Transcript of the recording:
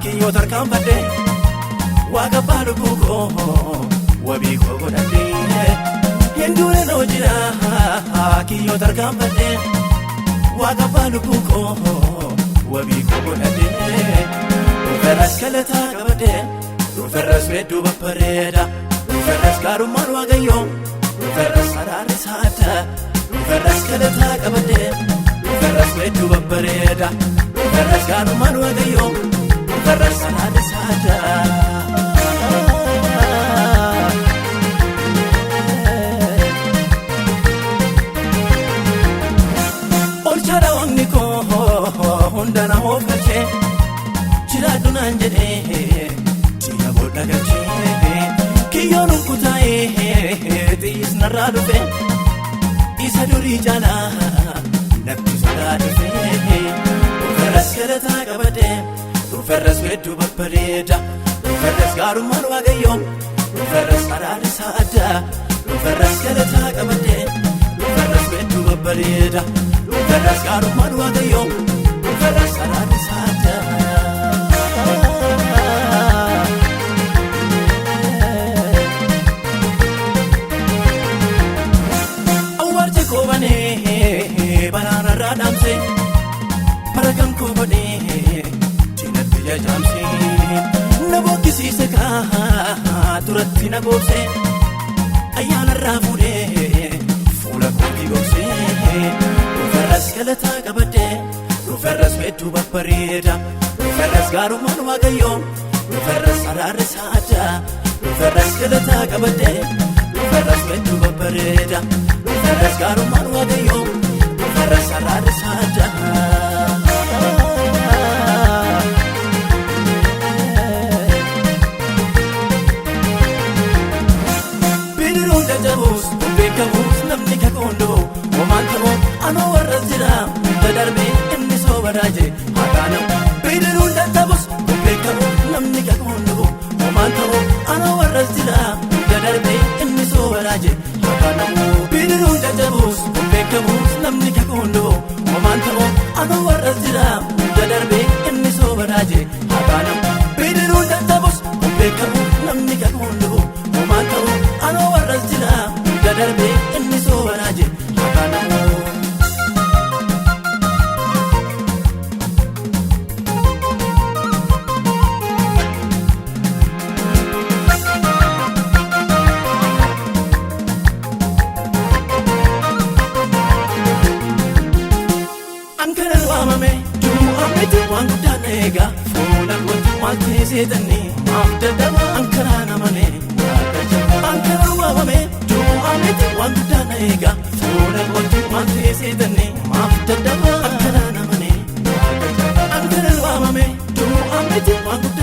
Kiyyoo tarkaanfadhe Waaqa abbaa lubbuu koo wabii koo godhadhe Hin duune noo jira kiyyoo tarkaanfadhe Waaqa abbaa lubbuu koo wabii koo godhadhe Dhuferras galataa qabadhe Dhuferras hedduu babbareeda Dhuferras gaarummaan Waaqayyoo Dhuferras araarri isaa adda Dhuferras galataa qabadhe Dhuferras hedduu babbareeda Dhuferras gaarummaan Waaqayyoo Dhuferras araarri isaa adda. Olchaadha waaqni koo hunda na hoof galchee jiraadhu naan jedhee diina boolla galchee kiyyoon kutaa'ee xiyyis narraa dhufe isa durii caalaa natti sodaa dhufe dhuferras galataa qabadhe dhuferras hedduu babbareeda dhuferras gaarummaan Waaqayyoo dhuferras araarri isaa adda dhuferras galataa qabadhe dhuferras hedduu babbareeda dhuferras gaarummaan Waaqayyoo dhuferras araarri isaa adda. Awwaarchi koo banee baraararraa dhaamsee bara kan koo godhee diinatti jajaamsee na bookkisiise kaa duratti na goobsee ayyaanarraa fuudhee fuula kootii gogsee dhuferras galataa qabadhee dhuferras hedduu babbareeda dhuferras gaarummaan Waaqayyoo dhuferras araarri isaa adda dhuferras galataa qabadhee dhuferras hedduu babbareeda dhuferras gaarummaan Waaqayyoo dhuferras araarri isaa adda. Bidiruun jajjaboos beekamuus namni kakoondoo homaan ta'uu anoo warra jira hunda darbee inni soobadaa jee hakaanamu. Bidiruun jajjaboos beekamuus namni kakoondoo homaan ta'uu anoo warra jira hunda darbee inni soobadaa jee hakaanamu. Bidiruun jajjaboos beekamuus namni kakoondoo homaan ta'uu anoo warra jira hunda darbee inni soobadaa jee hakaanamu. Bidiruun jajjaboos beekamuus namni kakoondoo homaan ta'uu anoo warra jira hunda darbee inni soobadaa jee hakaanamu. Ankanan waamame du'a miti waan guddaan eega fuula kootti maal teessitanii maaf dadhaba ankaraan amane Ankanan waamame du'a miti waan guddaan eega fuula kootti maal teessitanii maaf dadhaba ankaraan amane Ankanan waamame du'a miti waan guddaan